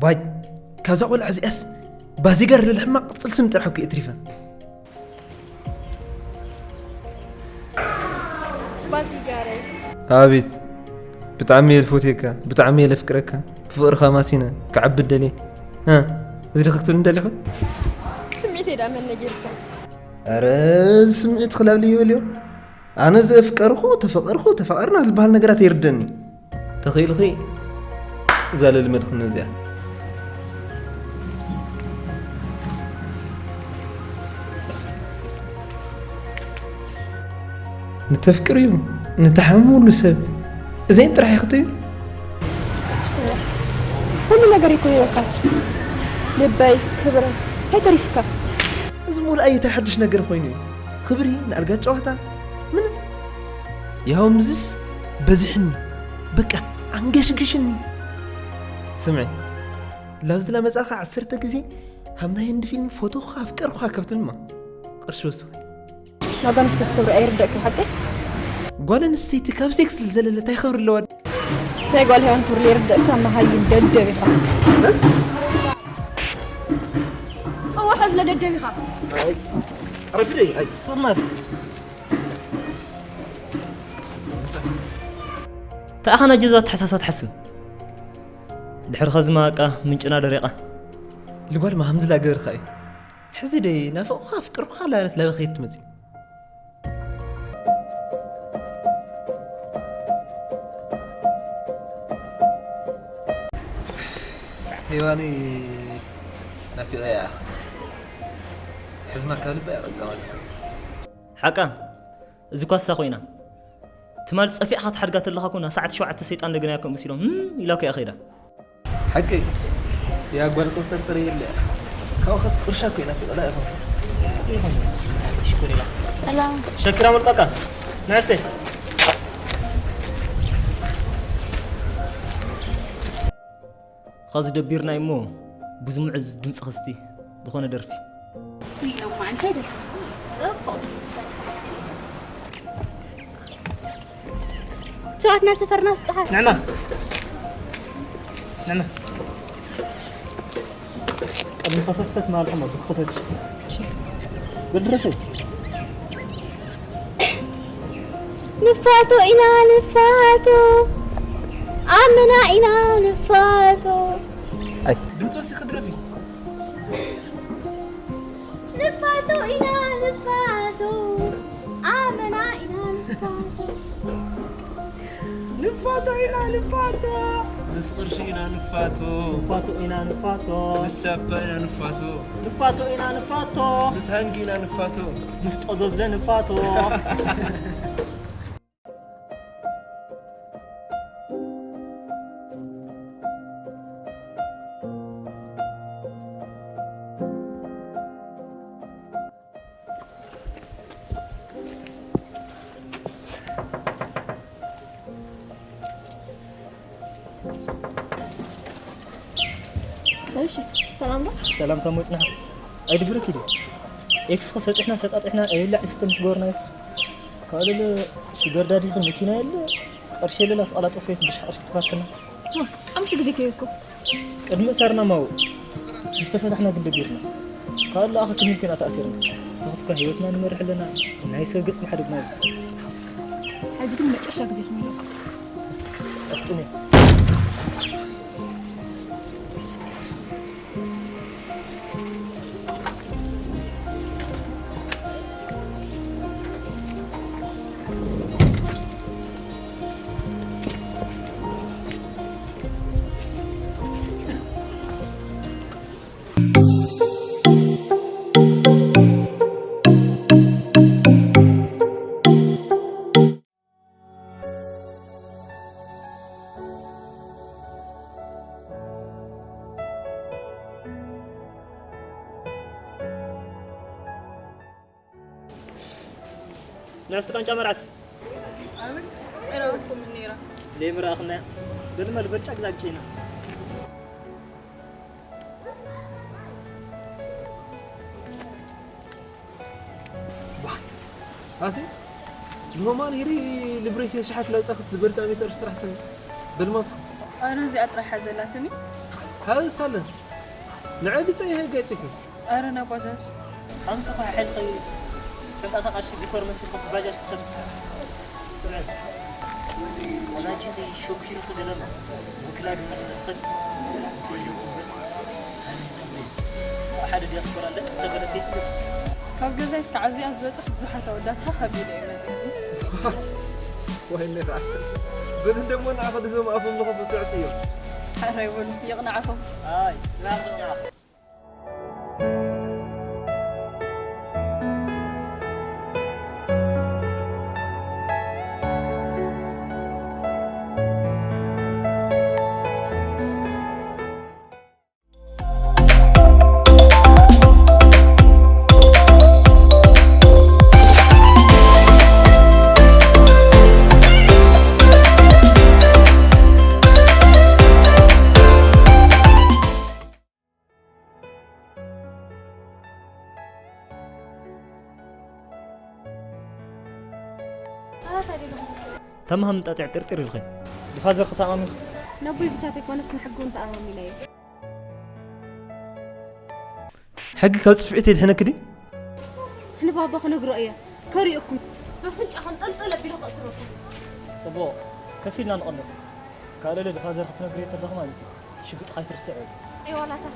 ዋይ፣ ካብዛ ቆልዓ እዚኣስ ባዚጋር ልብል ሕማቕ ቅጽል ስም ጥራሕ እኮ እየ እትሪፈ። ባዚጋረይ። ኣቤት፣ ብጣዕሚ እየ ልፎትየካ፣ ብጣዕሚ እየ ለፍቅረካ፣ ብፍቕርኻ ማሲነ ክዓቢ ደልየ። እ፣ እዚ ዶ ክትብል እንደሊኹ? ስምዒተይ ደኣ መን ነጊርካ? ኣረ፣ እዚ ስምዒት ክላብሊ ይበልዮ። ኣነ ዘፍቀርኹ፣ ተፈቐርኹ፣ ተፋቐርና ዝበሃል ነገራት ኣይርደኒ። ተኽኢልኺ እዛ ለልመድኽኒ እዚኣ። ንተፍቅርዩ ንተሓምሉ ሰብ እዘን ጥራሕ ኢኺ ትብሊ? ኩሉ ነገር እኮ ሂበካ። ልበይ፣ ክብረይ፣ እንታይ ተሪፍካ? እዚ ሙሉእ ኣየታይ ሓድሽ ነገር ኮይኑ እዩ። ክብሪ ንኣልጋ ጨዋታ ምንም። ያው ምዝስ በዚሕኒ በቃ ኣንገሽግሽኒ። ስምዒ፣ ላብዚ ላመጻኻ ዓሰርተ ግዜ ሃም ናይ ህንዲ ፊልም ፎቶኻ ኣፍቀርኩኻ ከብትንማ ቅርሺ ወስኺ። ናብ ጓል ኣንስተይቲ ክብሪ ኣይርደእኪ ሓቀይ? ጓል ኣንስተይቲ ካብ ሴክስ ዝዘለለ እንታይ ክብሪ ኣለዋ? እንታይ ጓል ሄዋን ክብሪ ዘይርደእካ መሃይም ደደብ ኢኻ። እወ ሓዝለ ደደብ ኢኻ። ረፊደይ ኣይ ሶማል ተኣኻና ጀዛ ተሓሳሳ ትሓስብ ድሕሪ ኸዝማ ቃ ምንጭና ደሪቓ። ልጓል ማሃምዝላ ገበርካ እዩ። ሕዚ ደይ ናፈቑኻ ኣፍቅርኩኻ ላለት ለበኸየት ትመጽእ። ሄዋኒ ናፊቐ እያ። ሕዝማ ካብ ልባ እያ ቀልጻ ማለት እዩ። ሓቃ እዚ ኳሳ ኮይና ትማል ጸፊዕኻ ትሓድጋ ተለኻ ኮና ሰዓት ሸውዓተ ሰይጣን ደገና ከምኡ ሲሎም እም ኢላ ከያ ከይዳ። ሓቂ ያ ጓል ቁጥርጥር የለ። ካብኡ ኸስ ቁርሻ ኮይና ትቕላ ኢኹም። ሰላም። ሸኪራ መልቃቃ ናስተ ኸዚ ደቢርና እሞ ብዙ ምዕዝ ድምፂ ኸስቲ ዝኾነ ደርፊ ዊሎም ማዓንታይ ደርፊ ጽቡቕ ዝተሰርሐ። ሸዋትና ሰፈርና ስጥሓት። ንዕማ ንዕማ ቀድሚ ኸፈትፈት ማለት እሞ ብክኸፈት በድረፈ ንፋቶ ኢና ንፋቶ ኣመና ኢና ንፋቶ። ድምፂ ወሲኺ ድረፊ። ንፋቶ ኢና ንፋቶ ኣመና ኢና ንፋቶ። ንፋቶ ኢና ንፋቶ። ምስ ቅርሺ ኢና ንፋቶ። ንፋቶ ኢና ንፋቶ። ምስ ቻፓ ኢና ንፋቶ። ንፋቶ ኢና ንፋቶ። ምስ ሃንጊ ኢና ንፋቶ። ምስ ጠዞዝለ ንፋቶ። እሺ ሰላም ዶ? ሰላምታ ሞጽና ኣይድብረኪ ዶ? ኤክስኸ ሰጢሕና ሰጣጢሕና ኣይብላዕ ዝስተ ምስ ገበርናዮስ ካልእ ሹገር ዳዲ ይኹን መኪና የለ። ቅርሺ የለላ ተቐላጠፈ የስ ብሽሕ ቅርሺ ክትፋትሐና። ኣምሽ ግዜ ከየኮ ቅድሚ እሳርና ማው ዝተፈታሕና ግን ደቢርና። ካልእ ኣኸ ክሚል ከና ተኣሲርና። ዝኽትካ ህይወትና ንመርሕ ኣለና። ናይ ሰብ ገጽ ማሕደግ ማለት ሕዚ ግን መጨረሻ ግዜ ክምለኩ ኣፍጥነ። ናስቲ ቃንጫ መርዓት ኣቤት ዒራወትኩም ነይራ ለይምራእኽና በልማ ልበርጫ ግዛግጭ ኢና ኣቲ ንሆማን ሂሪ ልብሬስ የሽሓት ለውፀኽስ ልበርጫ ሜተር ሽጥራሕትን በልማስ ኣረ እዚኣ ጥራሕ ሓዘላትኒ ሃብሳለ ንዐ ብጨይ ገጭኪ። ኣረ ናብ ባጃጅ። ሓምስተ ኳ ሓይልኺ ተንቀሳቃሽ ዲኮር መሲልክስ ባጃጅ ክትኸዲ። ስምዒ፣ ቆናጅኺ ሸኪሩኺ ገለማ ምክላይ ዶ ክትኸዲ? እቲ ልኩበት ኣነ ተብሎ ሓደ ዲያስፖራ ለጥ ተበለት ይፍለጥ። ካብ ገዛይ እስካብ ኣብዚኣ ዝበፅሕ ብዙሓት ኣወዳት ሃህ ኣቢለ እየ መፂኤ። ወይኔ ታ። በል እንደሞ ንዓኺ ድዞም ኣፎም ዝኸፈቱ ኣዕፅዮም። ሓራይ በሉ፣ ይቕናዕኹም። ኣይ፣ ናብና። ተማሃም ጣጢዕ ጥርጥር ኢልኺ። ንፋዘር ክተኣማሚን? ነቦይ ብቻ ተይኮነስ ንሕጊ እውን ተኣማሚነ እየ። ሕጊ ካብ ጽፍዒት የድሕነኪ ድዩ? ንባባ ክነግሮ እየ። ከሪኦኩም ኣፍንጫኹም ጠልጠል ኣቢለ ከእስረኩም። ጽቡቕ፣ ከፊልና ንቐሎ። ካልእ ለለ ፋዘር ክትነግርዮ ተለኹ ማለት እዩ። ሽጉጥኻ ኣይትርስዕ። ዒዋላታት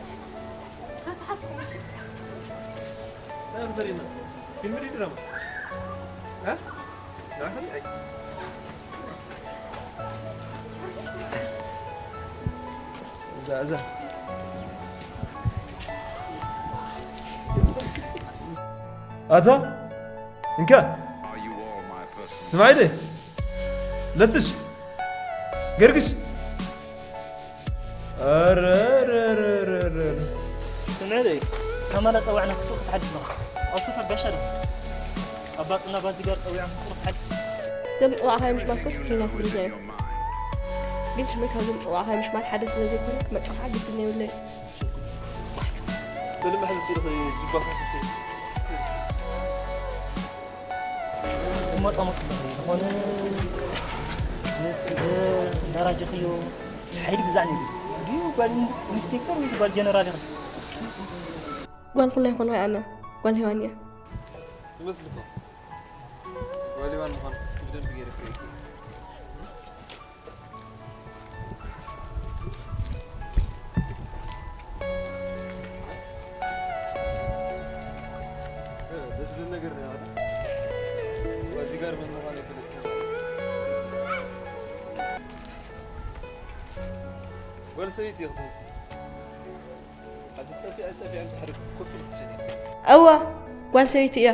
ረሳሓትኩም እሺ። ፊልም ድዩ ድራማ? እ? ንዓኺ ድዩ? ኣይ። እዛ፣ እዛ። ኣታ እንካ ስማዒ ደ ለትሽ ገርግሽ ኧረ፣ ኧረ፣ ኧረ፣ ኧረ፣ ኧረ። ስምዒ ደ ካማላ ጸዋዕና ክሱቕ ክትሓድግ ነው። ኣብ ሰፈር ጋሻ ዶ ኣብ ባጽና ባዚ ጋር ጸዊዕና ክሱቕ ክትሓድግ። እዞም ጸዋዕኻዮም ሽማት ፎቶ ኮይና ትብል እያ። ግን ሽመይ ካብዞም ጸዋዕኻዮም ሽማት ሓደ ስለ ዘይኮነ ክመጽእ ከዓ ግድን የብለይ። በልመ ሕዚ ስኢልኺ ጅባ ፈሰሰ። ትመጣ መጥቶ ዝኾነ ደራጀኽዮ ሓይሊ ግዛዕ ነይሩ ድዩ? ጓል ኢንስፔክተር ወይስ ጓል ጀነራል ኢኺ? ጓል ኩላ ይኾንኻ ኣነ ጓል ሄዋን እያ። ትመስሊ እኮ ጓል ሄዋን ምዃንኪ እስኪ ብደንቢ ገይረ ክርእየኪ። ደስ ዝብል ነገር ነው ያወጣ። እዚህ ጋር መኖር ማለት ነው። ጓል ሰበይቲ እያ ክትመስል። ኣብዚ ጸፊዐ ጸፊዐ ምስ ሓደ ኮፍ ኢልክ ትሸኒ። እወ፣ ጓል ሰበይቲ እያ።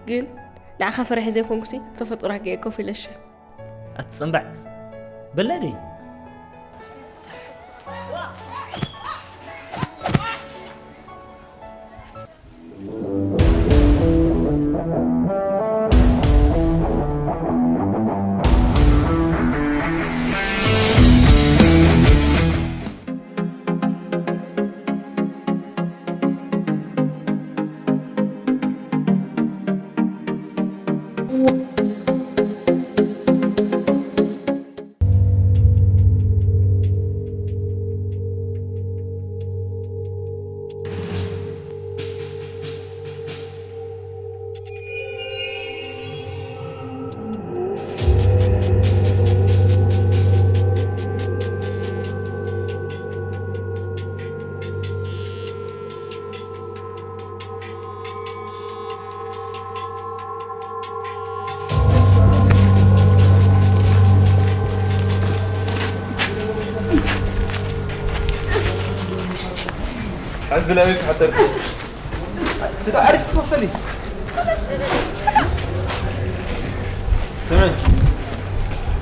ግን ንዓኻ ፈሪሐ ዘይኮንኩሲ፣ ተፈጥሮኻ ገይረ ኮፍ ኢለሽ። ኣትጸንባዕ። በላደይ። ሕዚ ናበይ ትሓተርኩ? ስለ ዓሪፍ ክፈሊ። ስምዒ፣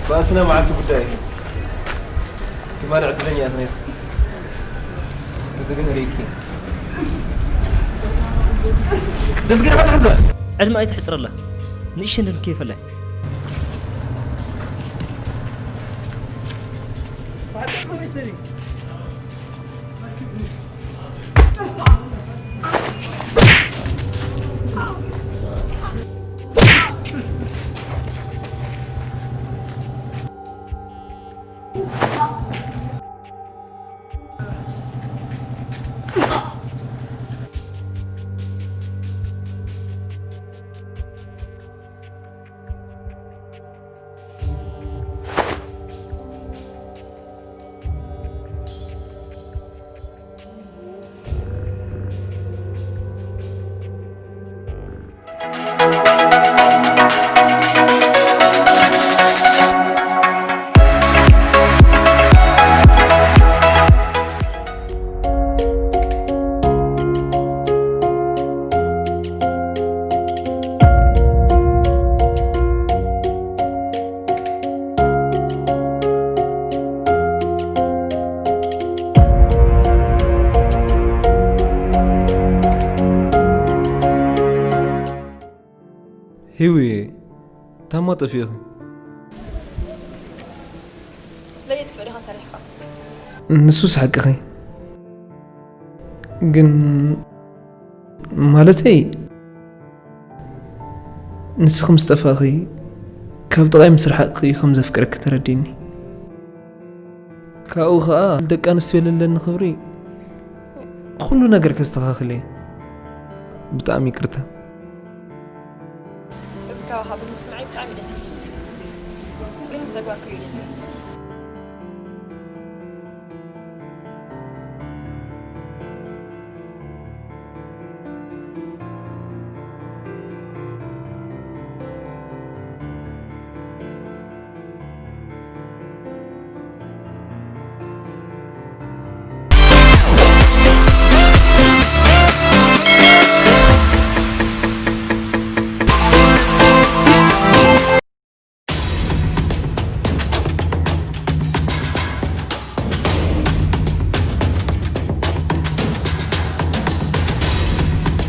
ባእስና መዓልቲ ጉዳይ እዩ። ትማሊ ዕድለኛ ኢኺ ነይርኪ። እዚ ግን ርኢኪ። ደፍግራ ባትሓዛ። ዕድመ ኣይትሕጽረላ። ንእሽተን ደም ከይፈላይ። ሂዊ፣ ታማ ጠፊእኺ። ለየጥፍእ ዲኻ ሰሪሕኻ? ንሱስ ሓቅኺ። ግን ማለተይ፣ ንስኺ ምስ ጠፋእኺ፣ ካብ ጥቓይ ምስ ረሓቕኪ እዩ ከም ዘፍቅረኪ ተረዲኒ። ካብኡ ኸኣ ደቂ ኣንስትዮ ለለኒ ክብሪ፣ ኩሉ ነገር ከስተኻኽል እየ። ብጣዕሚ ይቅርታ። እዚ ካባኻ ብምስምዐይ ብጣዕሚ ደስ ይብል። ግን ብተግባር ክርእዮ ደሊ።